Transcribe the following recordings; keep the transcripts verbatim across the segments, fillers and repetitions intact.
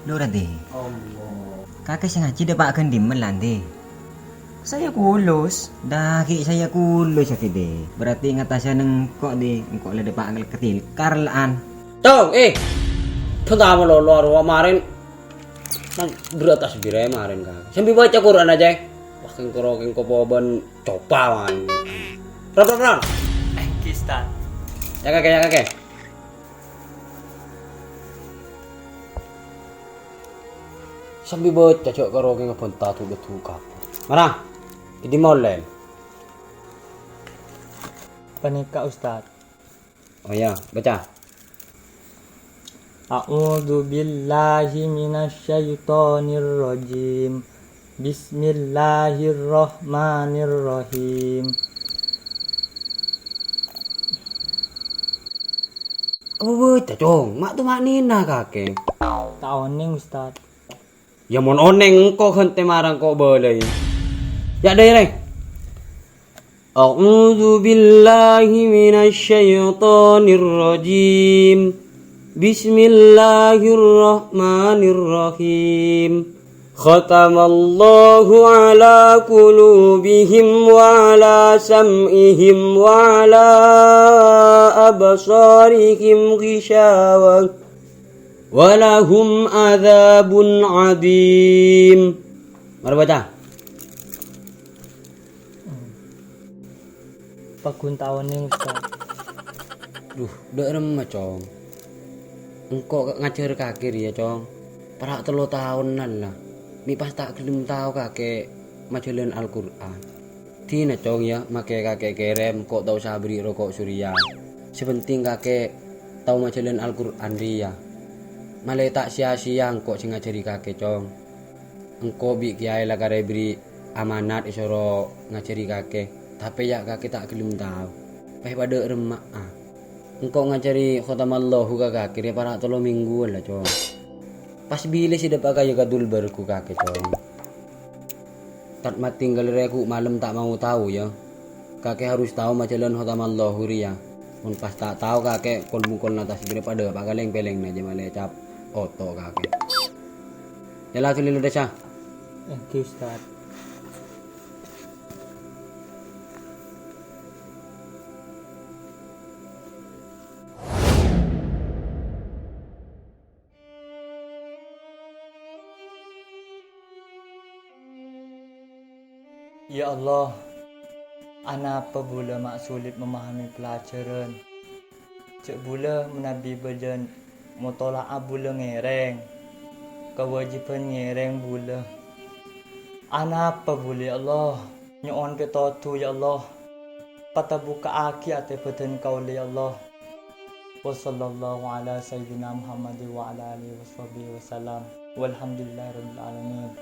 Lho, Ra, Dè. Kakè sè ngajhi dâpa' ghân dhimèn la, Dè? Saya Kulus. Dâggi' Saya Kulus, Dè. Berarti ngatasè nèng engko', Dè. Engko' la dâpa' ngel-, ketilkar la'an. Tong, eh. Tentang malolo arowa marèn. Man, berat tas bira marèn, Kak. Sambil baca Quran aja. Wah, kengkoro, kengkopo bân copa, man. Ron, ron, ron. Eh, Ustaz. Ya, Kakè, ya, Kakè. Sambi bâca jhâ' karo kèng bhânta tu-, tu-, kabur. Mara, ghi' dhimma ollè. Panèka, Ustaz. Oh ya, baca. A'udzubillahi minasyaitonirrajim. Bismillahirrahmanirrahim. Apa bâca, Cong? Ma' tu ma' nèna, Kakè. Ta' onèng, Ustaz. Ya, mon onèng, engko' ghântè marang ko' bâlâi. Ya, dâ, rèng. A'udzubillahi minasyaitonirrajim. Bismillahirrahmanirrahim. Khatamallahu ala qulubihim wa ala sam'ihim wa ala absarihim ghishawah. Wa lahum adzabun adzim. Mara baca. Paggun ta' onèng, Ustaz. Duh, dâ' remma, Cong. Engko' ngajhâr kakè rèya, Cong. Para' tello taonan la. Mè' pas ta' ghellem tao kakè majhâlân Al-Qur'an. Dina, Cong, ya, makè kakè kèrèm, ko' tao sabri roko' surya. Sè pentèng kakè tao majhâlân Al-Qur'an rèya. Malè ta' sia-sia engko' sè ngajhâri kakè, Cong. Engko' bi' kèyaè la karè èbèrri' amanat èsoro ngajhâri kakè, tapè ya' kakè ta' ghellem tao. Pas padâ remma'a. Engko' ngajhâri khotamallahu ka kakè rè para' tello mèngguwân la, Cong. Pas bilâ sè dâpa' ka ya ka dulbar ghu kakè, Cong. Tat-matinggal rè ghu malem ta' mau tao, ya. Kakè harus tao majhâlân khotamallahu rèya. Mon pas ta' tao kakè kon-bungkol natas bèrè padâ pa' kalèng-pèlèng na jâ' malè cap oto' kakè. Yâ la, ghâllu dâ, Sa. Èngghi, Ustaz. Ya Allah, anapa bulâ ma' sulit memahami pelajaran? Jhâ' bulâ manabi bâjân motola'a bulâ ngèrèng, kawâjibhân ngèrèng bulâ. Anapa bulâ, ya Allah? Nyo'on pètodhu, ya Allah. Patabukka'aghi atè bâdân kaulâ, ya Allah. Wa sallallahu ala sayyidina Muhammadin wa ala alihi wa sahbihi wa sallam. Walhamdulillahirabbil alamin.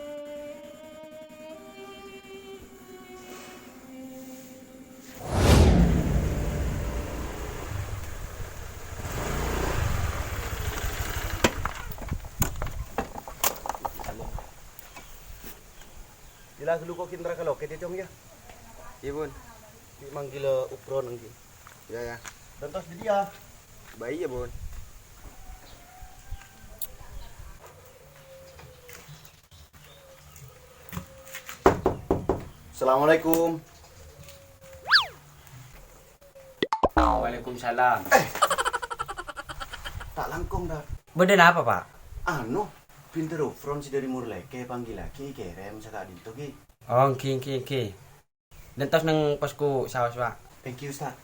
Yâ la, ghâllu ko' kèntra ka lokèt, yâ, Cong, yâ. Iyâ, Bun. Bi' manggil, eh, Upron, èngghi. Yâ, yâ. Dântos dâdiyâ. Bâ iyâ, Bun. Assalamualaikum. Waalaikumsalam. Eh. Ta' langkong, Dad. Bâdâ napa, Pak? Anu, bhender Upron sè dâri Murleke èpanggillaghi kèrèm saka'dinto, ghi. Oh, èngghi, èngghi, èngghi. Dântos neng posku saos, Pak. Thank you, Ustaz.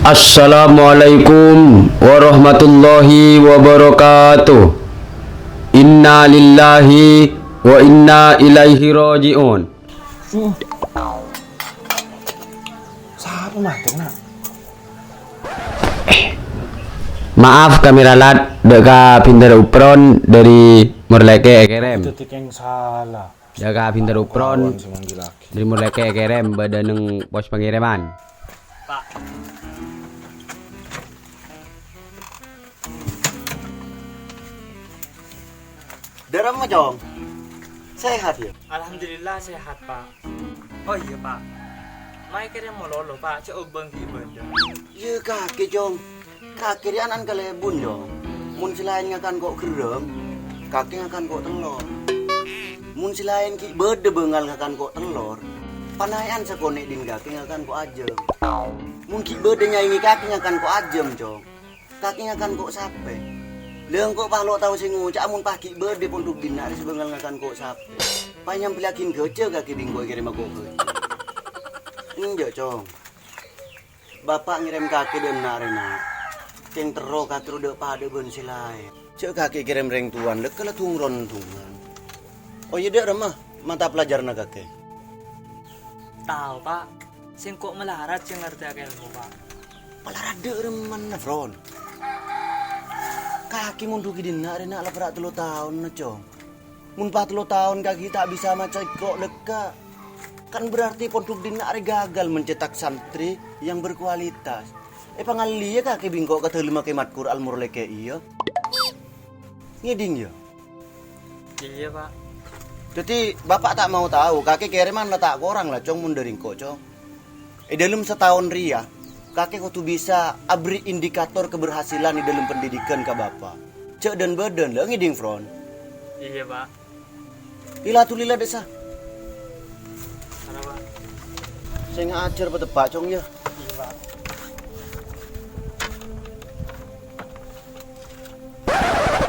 Assalamualaikum warahmatullahi wabarakatuh. Inna lillahi wa inna ilaihi raji'un. Sapa mator, Nak? Maaf, kami ralat, dâ' ka bhender Upron dâri Murleke èkèrèm. Dâddhi kèng sala. Dâ' ka bhender Upron dâri Murleke èkèrèm, bâdâ neng pos pangèrèman. Pak. Dâ' remma, Cong? Sehat, yâ? Alhamdulillah sehat, Pa'. Oh iyâ, Pa'. Mayu kèrèm malolo, Pa', jhâ' obâng ghi' bâdâ. Yâ, kakè, Cong. Kakè rèya ana'na kalèbun, Cong. Mon sè laèn ngakan ko' gherrâm, kakè ngakan ko' tellor. Mon sè laèn ghi' bâdâ bângal ngakan ko' tellor, panaè'an sakonè' dhin kakè ngakan ko' ajâm. Mon ghi' bâdâ nyaèngè kakè ngakan ko' ajâm, Cong. Kakè ngakan ko' sapè. Lè engko' pas lo' tao sè ngoca'a mon pas ghi' bâdâ pondhuk dhinna' rè sè bângal ngakan ko' sapè. Pas nyambellaghin ghâjâ kakè bi' engko' èkèrèma ko' ghâjâ. Enjâ', Cong. Bapa' ngèrèm kakè dâ' enna' rè, Na'. Kèng terro katerro dâ'-padâ bân sè laèn. Jhâ' kakè kèrèm rèng towana, lè' kala dhung-rondhungan. Oh iyâ, dâ' remma mata pelajaranna kakè? Tao, Pa'. Sèngko' malarat sè ngartèyaghi èlmo, Pa'. Malarat dâ' remmana, Fron? Kakè mondhughi dhinna' rè, Na', la pèra' tello taonna, Cong. Mon pas tello taon kakè ta' bisa maca èkro' lèkka', kan berarti pondhuk dhinna' rè gagal mencetak santri yang berkualitas. Èpangallèya kakè bi' engko' ka dâlemma Kè Matkor Al-Murleke iyâ? Ngèdhing, yâ? Iyâ, Pa'. Dhâddhi, Bapa' ta' mau tao, kakè kèrèman la ta' korang la, Cong, mon dâri engko', Cong. È dâlem sataon rèya, kakè kodhu bisa aberri' indikator keberhasilan è dâlem pendidikan ka Bapa'. Jhâ' dhân-bâdhân, la ngèdhing, Fron? Iyâ, Pa'. Ila tulila dâ' essa. Arapa? Sè ngajhâr pateppa', Cong, yâ. Iyâ, Pa'.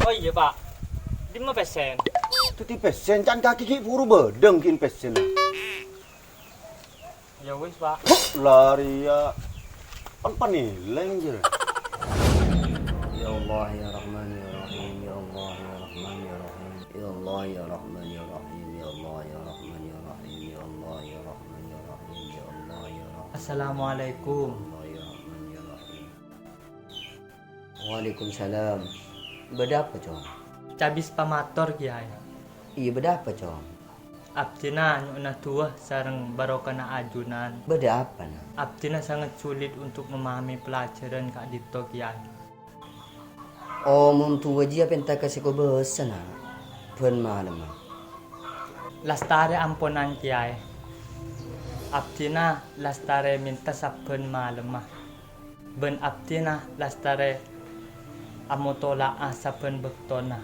Oh iyâ, Pa'. Dimma pèssèna? Dhâddhi pèssèna, can kakè ghi' buru bâdâ ghi' pèssèna. Ya wis, Pa'. Huh, la rèya. Kan panèlèng, jârèya. Ya Allah, ya Rahman, ya Rahim, ya Allah, ya Rahman, ya Rahim. Ya Allah, ya Rahman, ya Rahim, ya Allah, ya Rahman, ya Rahim, ya Allah, ya Rahman, ya Rahim, ya Allah, ya Rahman. Assalamualaikum. Ya Allah, ya Rahman, ya Rahim. Waalaikumsalam. Bâdâ apa, Cong? Cabis pamator, Kèyaè. Iyâ, bâdâ apa, Cong? Abdhina nyo'ona du'a sareng barokana ajunan. Bâdâ apa, Na'? Abdhina sanget sulit untuk memahami pelajaran ka'dinto, Kèyaè. Oh, mon du'a jiyâ pènta ka sè kobâsa, Na', bân malemma. Lastarè amponan, Kèyaè. Abdhina lastarè mènta sabbhân malemma. Bân abdhina lastarè amotola'a sabbhân bâktona.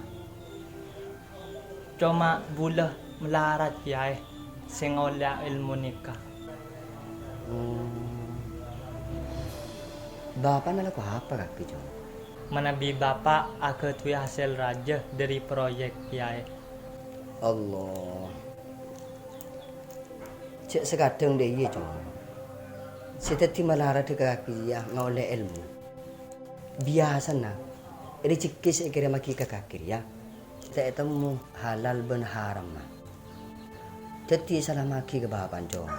Coma bulâ malarat, Kèyaè, sè ngolèya èlmo nèka. Hmm. Bapa'na alako apa kakè, Cong? Manabi Bapa' aghâdhuwi hasèl rajâ dâri proyek, Kèyaè. Allah. Jhâ' sakadhâng dâ' iyâ, Cong. Sè dhâddhi malaradhâ ka kakè rèya ngaollè èlmo. Biyasana, rejekkè sè èkèrèmmaghi ka kakè rèya ta' ètemmo halal bân haramma. Dhâddhi salammaghi ka bapa'na, Cong.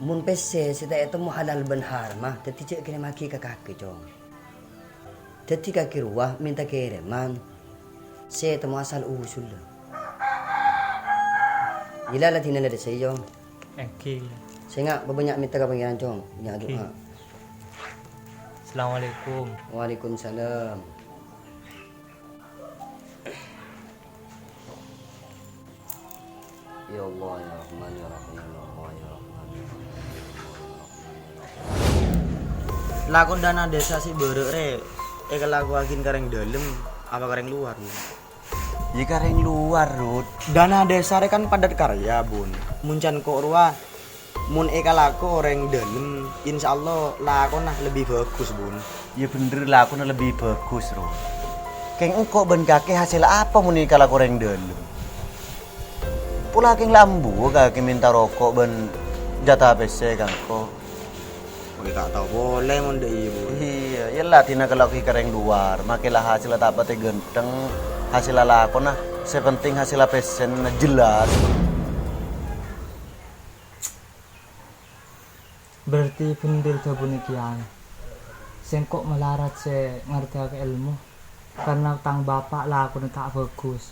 Mon pèssè sè ta' ètemmo halal bân haramma, dhâddhi jhâ' kèrèmmaghi ka kakè, Cong. Dhâddhi kakè rowa mènta kèrèman sè ètemmo asal usulla. Ila la dina la dâ' sèyong. Èngghi. Sènga' pabânnya' mènta ka Pangèran, Cong. Nya' Èngghi. Du'a. Assalamualaikum. Waalaikumsalam. Ya Allah, ya Rahman, ya Rahim, ya Allah, ya Rahman, ya Rahim. Lakon dana desa sè bârâ' rè èkalakowaghi ka rèng dâlem apa ka rèng luar, Bun? Yâ ka rèng luar, Rut. Dana desa rè kan padat karya, Bun. Mon can ko' rowa, Mon èkalako orèng dâlem, insyaallah lakona lebbi bhâghus, Bun. Yâ bhendher lakona lebbi bhâghus, Ro. Kèng engko' bân kakè hasèlla apa mon èkalako orèng dâlem? Pola kèng la ambu kakè mènta roko' bân jhâta pèssè ka engko'. Oke, ta' tao polè mon dâ' iyâ, Bun. Iyâ, yâ la dina kalako ka rèng luar, makè la hasèlla ta' patè ghântheng, hasèlla lakona, sè penting hasèlla pèssèna jelas. Berarti bhendher dhâbuna Kèyaè. Sèngko' malarat sè ngartèyaghi èlmo, karna tang bapa' lakona ta' bhâghus.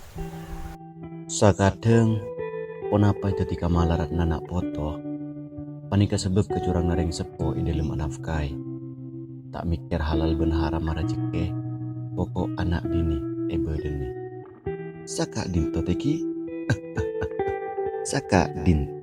Sakadhâng, ponapa èdhâddhi kamalaradhânna na' poto, panèka sabâb kacurangna rèng seppo è dhâlem anafkaè. Ta' mèkkèr halal bân haramma rajhekkè, poko' ana' binè èbâdâna. Saka'dhinto tèkè? Saka'dhinto.